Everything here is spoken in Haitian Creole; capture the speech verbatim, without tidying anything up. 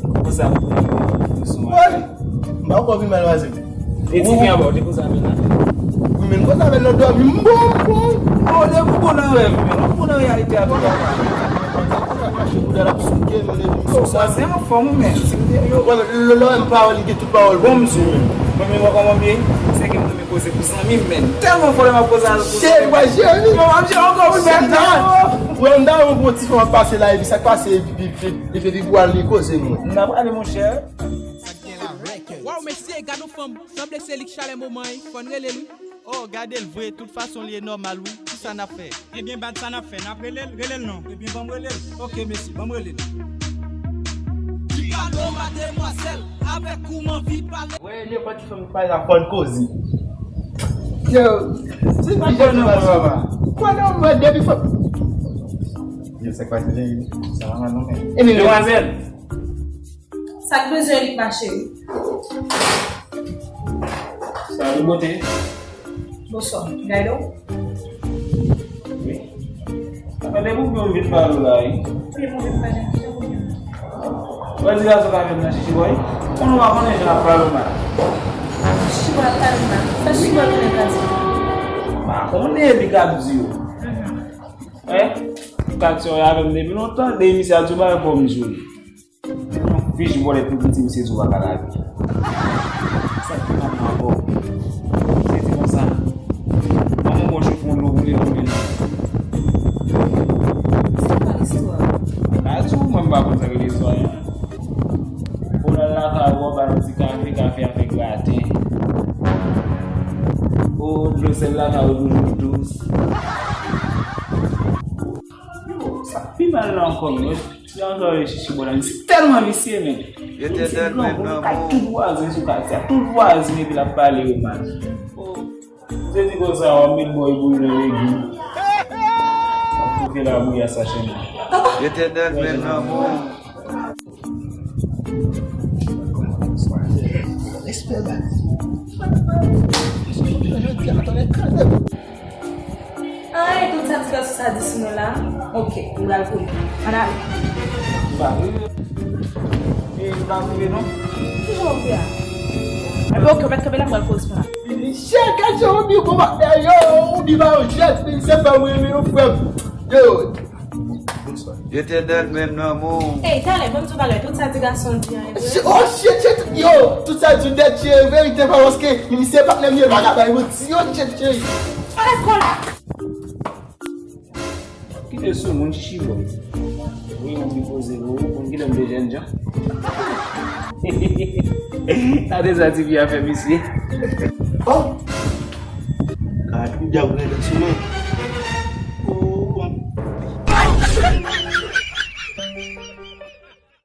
Konsa, m pran yon leson. Woy! M pa ankò vin mal pase. E ti fi anba, ou te koze avè l la? Wi, men m koze avè l nan dòmi. M bon, m bon. Oh, depi w bon nan rèv, men w bon nan reyalite a tou, papa. Mache bouda l ap souke, m leve m sou sa. Ou se anfòm ou menm. Lè w wè m pawòl, li gen tout pawòl. Bon, m di w menm. Mwen menm, wè kòman m ye? Se ke m renmen koze pou zanmi m, men. Tèlman fò lè m ap koze avè l pou zanmi m. Cheri, w ap jere li. Bon, m ap jere ankò, wi, men. Wè, m ta wè yon ti fanm ap pase la, epi sa k pase, epi, epi, epi, epi pou al li koze nou. N ap ale, monchè. Waw, mesye, gad yon fanm. Sanble se li k chalè moman an, fò n rele l, wi. Oh, gade l vre, tout fason li ye nòmal, wi. Kisa n ap fè? Ebyen, bad, sa n ap fè? N ap rele l? Rele l non. Ebyen, ban m rele l. Ok, mesye, ban m rele l. Ricardo, mademwazèl, avèk ou m anvi pale. Wè, nenpòt ki fanm ki pale la, fò n koze. Yo, se pa jèn non, papa. Kwè nan mwen, depi fanm. Yo, sa k pase, sa va mal non, men. Ebyen, demwazèl. Sa k bezwen li k mache wi. Salut, beauté. Bonswa, Gaydo. Wi. Apa depi w vin pale la, wi. Wi, mwen vin pale. Wè ti gason k avè m nan, Chichi Boy. Konnen w pa konnen jan l ap pale w mal. Chichi Boy ap pale m mal. Sa Chichi Boy konnen ka di? Pa konnen li ka di yo. Hein? Ou ka di yo avè m depi lontan, depi misye ap di w bagay fò m di w. Yon fich bòlèt tou piti misye di w pa ka lave. Sa k pi mal nan ankò? Misye di konsa, manman w chofon dlo boule boule nan. Se pa istwa. M pa di w, mwen m pa konn sa k rele istwa, non. Ou nan lakay ou, w ap ba l yon ti kafe, kafe a fè graten. Ou dlo sèl lakay ou toujou dous. Yo, sa k pi mal la ankò, men. Ti anjò yo Chichi Boy la, misye tèlman visye, men. Misye blan, li kay tout vwazen sou katye a, tout vwazen epi l ap pale yo mal. Oh. Misye di konsa, w ap met bòy pou l nan legim. W ap toufe labouyi a sa chenn. Etènèl, men lanmou. Respè, baz. Jodi a, tande, kraze. Ay, tout sa ti gason sa di sou nou la. Ok, nou pral kouri. Ann ale. M pa vle. E, m pa vle non. Ki jan w vle a? Enben, ok, ou mèt kanpe la, m pral kouri sou la. Michel, gad jan Robi bon patnè yo, Robi ba yo jwèt, men se pa mwen, men yo frè m. Yo. Etènèl, men lanmou. Ey, talè, ban m di w bagay, tout sa ti gason di an, e vre? Oh, shit, shit, yo, tout sa di w nèt, se verite, pa paske misye patnè m ye, pa ka bay manti, yo, shit, shit. Alèz kò la. Kite sou moun Chichi Boy. Wi, moun ki poze wi, moun ki lèm de jènjan. Gade sa ti fi a fè misye. Oh! Gad, ou dyab rele sou mwen.